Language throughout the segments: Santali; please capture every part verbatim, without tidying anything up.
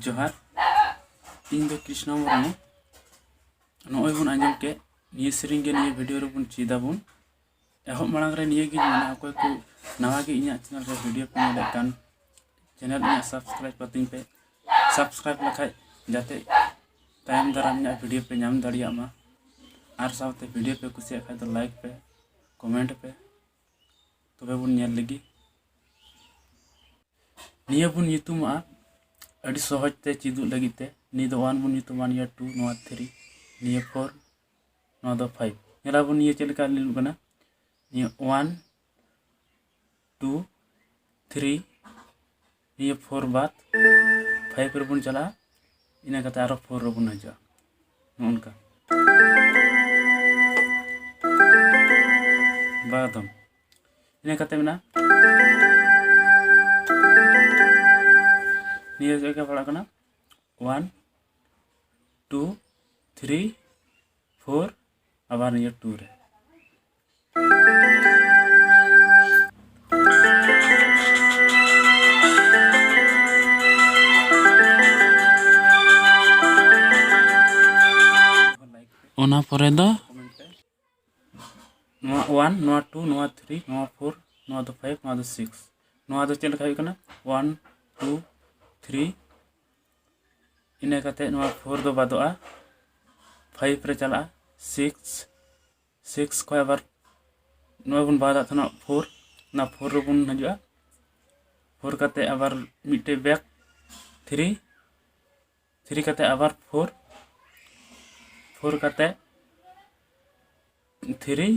ᱡᱚᱦᱟᱨ, ᱤᱧ ᱫᱚ ᱠᱨᱤᱥᱱᱚ ᱢᱩᱨᱢᱩ᱾ ᱱᱚᱜᱼᱚᱭ ᱵᱚᱱ ᱟᱸᱡᱚᱢ ᱠᱮᱫ, ᱱᱤᱭᱟᱹ ᱥᱮᱨᱮᱧ ᱜᱮ ᱱᱤᱭᱟᱹ ᱵᱷᱤᱰᱤᱭᱳ ᱨᱮᱵᱚᱱ ᱪᱮᱫ ᱟᱵᱚᱱ᱾ ᱮᱦᱚᱵ ᱢᱟᱲᱟᱝ ᱨᱮ ᱱᱤᱭᱟᱹ ᱜᱤᱧ ᱢᱮᱱᱟ, ᱚᱠᱚᱭ ᱠᱚ ᱱᱟᱣᱟ ᱜᱮ ᱤᱧᱟᱹᱜ ᱪᱮᱱᱮᱞ ᱨᱮ ᱵᱷᱤᱰᱤᱭᱳ ᱯᱮ ᱧᱮᱞᱮᱫ ᱠᱟᱱ, ᱪᱮᱱᱮᱞ ᱤᱧᱟᱹᱜ ᱥᱟᱵᱥᱠᱨᱟᱭᱤᱵ ᱠᱟᱹᱛᱤᱧ ᱯᱮ᱾ ᱥᱟᱵᱥᱠᱨᱟᱭᱤᱵ ᱞᱮᱠᱷᱟᱡ ᱡᱟᱛᱮ ᱛᱟᱭᱚᱢ ᱫᱟᱨᱟᱢ ᱤᱧᱟᱹᱜ ᱵᱷᱤᱰᱤᱭᱳ ᱯᱮ ᱧᱟᱢ ᱫᱟᱲᱮᱭᱟᱜ ᱢᱟ᱾ ᱟᱨ ᱥᱟᱶᱛᱮ ᱵᱷᱤᱰᱤᱭᱳ ᱯᱮ ᱠᱩᱥᱤᱭᱟᱜ ᱠᱷᱟᱡ ᱫᱚ ᱞᱟᱭᱤᱠ ᱯᱮ, ᱠᱚᱢᱮᱱᱴ ᱯᱮ᱾ ᱛᱚᱵᱮ ᱵᱚᱱ ᱧᱮᱞ ᱞᱮᱜᱮ᱾ ᱱᱤᱭᱟᱹ ᱵᱚᱱ ᱧᱩᱛᱩᱢᱟᱜᱼᱟ, ᱟᱹᱰᱤ ᱥᱚᱦᱚᱡ ᱛᱮ ᱪᱮᱫᱚᱜ ᱞᱟᱹᱜᱤᱫ ᱛᱮ, ᱱᱤᱭᱟᱹ ᱫᱚ ᱚᱣᱟᱱ ᱵᱚᱱ ᱧᱩᱛᱩᱢᱟ, ᱱᱤᱭᱟᱹ ᱴᱩ, ᱱᱚᱣᱟ ᱛᱷᱨᱤ, ᱱᱤᱭᱟᱹ ᱯᱷᱳᱨ, ᱱᱚᱣᱟ ᱫᱚ ᱯᱷᱟᱭᱤᱵᱷ᱾ ᱧᱮᱞᱟᱵᱚᱱ ᱱᱤᱭᱟᱹ ᱪᱮᱫ ᱞᱮᱠᱟ ᱧᱮᱞᱚᱜ ᱠᱟᱱᱟ, ᱱᱤᱭᱟᱹ ᱚᱣᱟᱱ, ᱴᱩ, ᱛᱷᱨᱤ, ᱱᱤᱭᱟᱹ ᱯᱷᱳᱨ ᱵᱟᱫ ᱯᱷᱟᱭᱤᱵᱷ ᱨᱮᱵᱚᱱ ᱪᱟᱞᱟᱜᱼᱟ, ᱤᱱᱟᱹ ᱠᱟᱛᱮ ᱟᱨᱚ ᱯᱷᱳᱨ ᱨᱮᱵᱚᱱ ᱦᱤᱡᱩᱜᱼᱟ, ᱱᱚᱜᱼᱚ ᱱᱚᱝᱠᱟ᱾ ᱵᱟᱨ ᱫᱚᱢ᱾ ᱤᱱᱟᱹ ᱠᱟᱛᱮ ᱢᱮᱱᱟᱜᱼᱟ ᱱᱤᱭᱟᱹ ᱡᱟᱭᱜᱟ ᱯᱟᱲᱟᱜ ᱠᱟᱱᱟ ᱚᱣᱟᱱ, ᱴᱩ, ᱛᱷᱨᱤ, ᱯᱷᱳᱨ, ᱟᱵᱟᱨ ᱱᱤᱭᱟᱹ ᱴᱩ ᱨᱮ᱾ ᱚᱱᱟ ᱯᱚᱨᱮ ᱫᱚ ᱱᱚᱣᱟ ᱚᱣᱟᱱ, ᱱᱚᱣᱟ ᱴᱩ, ᱱᱚᱣᱟ ᱛᱷᱨᱤ, ᱱᱚᱣᱟ ᱯᱷᱳᱨ, ᱱᱚᱣᱟ ᱫᱚ ᱯᱷᱟᱭᱤᱵᱷ, ᱱᱚᱣᱟ ᱫᱚ ᱥᱤᱠᱥ᱾ ᱱᱚᱣᱟ ᱫᱚ ᱪᱮᱫ ᱞᱮᱠᱟ ᱦᱩᱭᱩᱜ ᱠᱟᱱᱟ? ᱚᱣᱟᱱ, ᱴᱩ, ᱛᱷᱨᱤ, ᱤᱱᱟᱹ ᱠᱟᱛᱮ ᱱᱚᱣᱟ ᱯᱷᱳᱨ ᱫᱚ ᱵᱟᱫᱚᱜᱼᱟ, ᱯᱷᱟᱭᱤᱵᱷ ᱨᱮ ᱪᱟᱞᱟᱜᱼᱟ, ᱥᱤᱠᱥ, ᱥᱤᱠᱥ ᱠᱷᱚᱱ ᱟᱵᱟᱨ ᱱᱚᱣᱟ ᱵᱚᱱ ᱵᱟᱫᱟᱜ ᱛᱟᱦᱮᱱᱟ ᱯᱷᱳᱨ, ᱚᱱᱟ ᱯᱷᱳᱨ ᱨᱮᱵᱚᱱ ᱦᱤᱡᱩᱜᱼᱟ, ᱯᱷᱳᱨ ᱠᱟᱛᱮ ᱟᱵᱟᱨ ᱢᱤᱫᱴᱮᱡ ᱵᱮᱠ ᱛᱷᱨᱤ, ᱛᱷᱨᱤ ᱠᱟᱛᱮ ᱟᱵᱟᱨ ᱯᱷᱳᱨ, ᱯᱷᱳᱨ ᱠᱟᱛᱮ ᱛᱷᱨᱤ,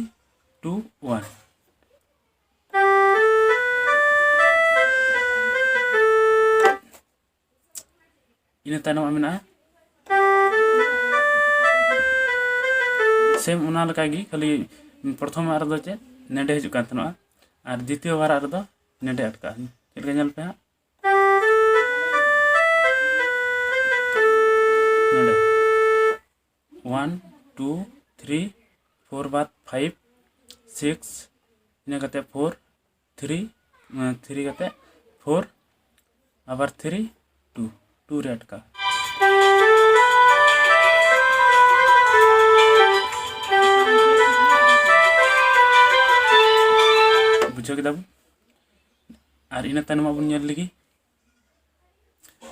ᱴᱩ, ᱳᱣᱟᱱ᱾ ᱤᱱᱟᱹ ᱛᱟᱭᱱᱚᱢ ᱢᱮᱱᱟᱜᱼᱟ ᱥᱮᱢ ᱚᱱᱟ ᱞᱮᱠᱟᱜᱮ, ᱠᱷᱟᱹᱞᱤ ᱯᱨᱚᱛᱷᱚᱢ ᱟᱜ ᱨᱮᱫᱚ ᱪᱮᱫ ᱱᱮᱰᱮ ᱦᱤᱡᱩᱜ ᱠᱟᱱ ᱛᱟᱦᱮᱱᱚᱜᱼᱟ, ᱟᱨ ᱫᱤᱛᱤᱭᱚ ᱵᱟᱨᱟᱜ ᱨᱮᱫᱚ ᱱᱮᱰᱮ ᱟᱴᱠᱟᱜᱼᱟ᱾ ᱪᱮᱫ ᱞᱮᱠᱟ ᱧᱮᱞ ᱯᱮ ᱦᱟᱸᱜ, ᱱᱚᱰᱮ ᱳᱣᱟᱱ, ᱴᱩ, ᱛᱷᱨᱤ, ᱯᱷᱳᱨ ᱵᱟᱫ ᱯᱷᱟᱭᱤᱵᱷ, ᱥᱤᱠᱥ, ᱤᱱᱟᱹ ᱠᱟᱛᱮ ᱯᱷᱳᱨ, ᱛᱷᱨᱤ, ᱛᱷᱨᱤ ᱠᱟᱛᱮ ᱯᱷᱳᱨ, ᱟᱵᱟᱨ ᱛᱷᱨᱤ, ᱴᱩ, ᱴᱩ ᱨᱮ ᱟᱴᱠᱟᱣ᱾ ᱵᱩᱡᱷᱟᱹᱣ ᱠᱮᱫᱟ ᱵᱚᱱ? ᱟᱨ ᱤᱱᱟᱹ ᱛᱟᱭᱱᱚᱢ ᱟᱵᱚᱱ ᱧᱮᱞ ᱞᱮᱜᱮ᱾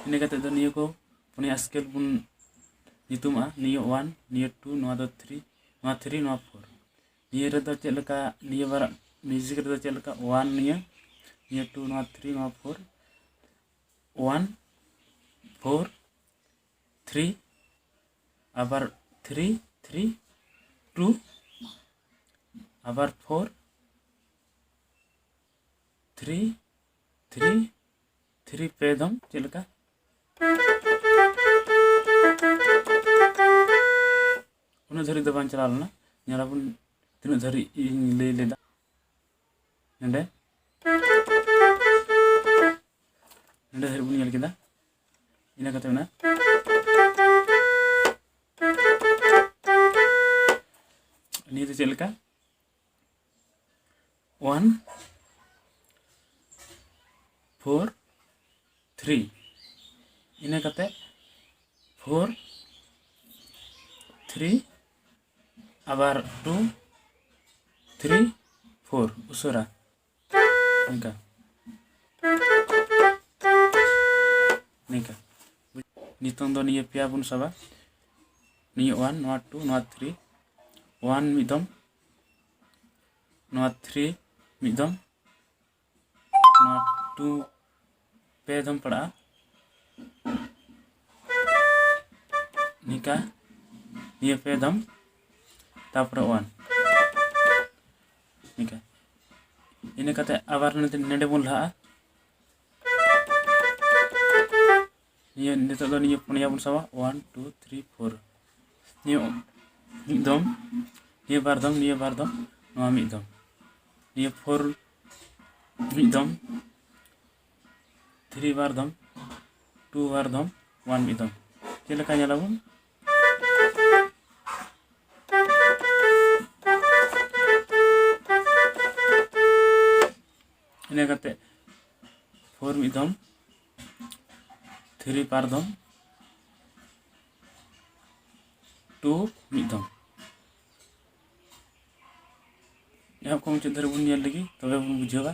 ᱤᱱᱟᱹ ᱠᱟᱛᱮ ᱫᱚ ᱱᱤᱭᱟᱹ ᱠᱚ ᱯᱩᱱᱭᱟ ᱥᱠᱮᱞ ᱵᱚᱱ ᱧᱩᱛᱩᱢᱟᱜᱼᱟ, ᱱᱤᱭᱟᱹ ᱳᱣᱟᱱ, ᱱᱤᱭᱟᱹ ᱴᱩ, ᱱᱚᱣᱟ ᱫᱚ ᱛᱷᱨᱤ, ᱱᱚᱣᱟ ᱛᱷᱨᱤ, ᱱᱚᱣᱟ ᱯᱷᱳᱨ᱾ ᱱᱤᱭᱟᱹ ᱨᱮᱫᱚ ᱪᱮᱫ ᱞᱮᱠᱟ, ᱱᱤᱭᱟᱹ ᱵᱟᱨ ᱢᱤᱭᱩᱡᱤᱠ ᱨᱮᱫᱚ ᱪᱮᱫ ᱞᱮᱠᱟ, ᱳᱣᱟᱱ ᱱᱤᱭᱟᱹ, ᱱᱤᱭᱟᱹ ᱴᱩ, ᱱᱚᱣᱟ ᱛᱷᱨᱤ, ᱱᱚᱣᱟ ᱯᱷᱳᱨ, ᱳᱣᱟᱱ, ᱯᱷᱳᱨ, ᱛᱷᱨᱤ, ᱟᱵᱟᱨ ᱛᱷᱨᱤ, ᱛᱷᱨᱤ, ᱴᱩ, ᱟᱵᱟᱨ ᱯᱷᱳᱨ, ᱛᱷᱨᱤ, ᱛᱷᱨᱤ, ᱛᱷᱨᱤ ᱯᱮ ᱫᱚᱢ ᱪᱮᱫ ᱞᱮᱠᱟ? ᱩᱱᱟᱹᱜ ᱫᱷᱟᱹᱨᱤᱡ ᱫᱚ ᱵᱟᱝ ᱪᱟᱞᱟᱣ ᱞᱮᱱᱟ᱾ ᱧᱮᱞᱟᱵᱚᱱ ᱛᱤᱱᱟᱹᱜ ᱫᱷᱟᱹᱨᱤᱡ ᱤᱧ ᱞᱟᱹᱭ ᱞᱮᱫᱟ᱾ ᱱᱚᱰᱮ, ᱱᱚᱰᱮ ᱫᱷᱟᱹᱨᱤᱡ ᱵᱚᱱ ᱧᱮᱞ ᱠᱮᱫᱟ᱾ ᱤᱱᱟᱹ ᱠᱟᱛᱮ ᱢᱮᱱᱟᱜᱼᱟ, ᱱᱤᱭᱟᱹ ᱫᱚ ᱪᱮᱫ ᱞᱮᱠᱟ? ᱳᱣᱟᱱ, ᱯᱷᱳᱨ, ᱛᱷᱨᱤ, ᱤᱱᱟᱹ ᱠᱟᱛᱮ ᱯᱷᱳᱨ, ᱛᱷᱨᱤ, ᱟᱵᱟᱨ ᱴᱩ, ᱛᱷᱨᱤ, ᱯᱷᱳᱨ, ᱩᱥᱟᱹᱨᱟ᱾ ᱱᱤᱝᱠᱟ᱾ ᱱᱤᱝᱠᱟ᱾ ᱱᱤᱛᱚᱝ ᱫᱚ ᱱᱤᱭᱟᱹ ᱯᱮᱭᱟ ᱵᱚᱱ ᱥᱟᱵᱟ᱾ ᱱᱤᱭᱟᱹ ᱳᱣᱟᱱ, ᱱᱚᱣᱟ ᱴᱩ, ᱱᱚᱣᱟ ᱛᱷᱨᱤ᱾ ᱳᱣᱟᱱ ᱢᱤᱫ ᱫᱚᱢ, ᱱᱚᱣᱟ ᱛᱷᱨᱤ ᱢᱤᱫ ᱫᱚᱢ, ᱱᱚᱣᱟ ᱴᱩ ᱯᱮ ᱫᱚᱢ ᱯᱟᱲᱟᱜᱼᱟ᱾ ᱱᱤᱝᱠᱟ, ᱱᱤᱭᱟᱹ ᱯᱮ ᱫᱚᱢ, ᱛᱟᱯᱚᱨᱮ ᱚᱣᱟᱱ, ᱱᱤᱝᱠᱟ᱾ ᱤᱱᱟᱹ ᱠᱟᱛᱮ ᱟᱵᱟᱨ ᱱᱚᱰᱮ, ᱱᱚᱰᱮ ᱵᱚᱱ ᱞᱟᱦᱟᱜᱼᱟ᱾ ᱱᱤᱭᱟᱹ ᱱᱤᱛᱚᱜ ᱫᱚ ᱱᱤᱭᱟᱹ ᱯᱩᱱᱭᱟ ᱵᱚᱱ ᱥᱟᱵᱟ, ᱚᱣᱟᱱ, ᱴᱩ, ᱛᱷᱨᱤ, ᱯᱷᱳᱨ᱾ ᱱᱤᱭᱟᱹ ᱢᱤᱫ ᱫᱚᱢ, ᱱᱤᱭᱟᱹ ᱵᱟᱨ ᱫᱚᱢ, ᱱᱤᱭᱟᱹ ᱵᱟᱨ ᱫᱚᱢ, ᱱᱚᱣᱟ ᱢᱤᱫ ᱫᱚᱢ᱾ ᱱᱤᱭᱟᱹ ᱯᱷᱳᱨ ᱢᱤᱫ ᱫᱚᱢ, ᱛᱷᱨᱤ ᱵᱟᱨ ᱫᱚᱢ, ᱴᱩ ᱵᱟᱨ ᱫᱚᱢ, ᱚᱣᱟᱱ ᱢᱤᱫ ᱫᱚᱢ᱾ ᱪᱮᱫ ᱞᱮᱠᱟ ᱧᱮᱞᱟᱵᱚᱱ? ᱤᱱᱟᱹ ᱠᱟᱛᱮ ᱯᱷᱳᱨ ᱢᱤᱫ ᱫᱚᱢ, ᱛᱷᱨᱤ ᱵᱟᱨ ᱫᱚᱢ, ᱴᱩ ᱢᱤᱫ ᱫᱚᱢ᱾ ᱮᱦᱚᱵ ᱠᱷᱚᱱ ᱢᱩᱪᱟᱹᱫ ᱫᱷᱟᱹᱨᱤᱡ ᱵᱚᱱ ᱧᱮᱞ ᱞᱮᱜᱮ, ᱛᱚᱵᱮ ᱵᱚᱱ ᱵᱩᱡᱷᱟᱹᱣᱟ᱾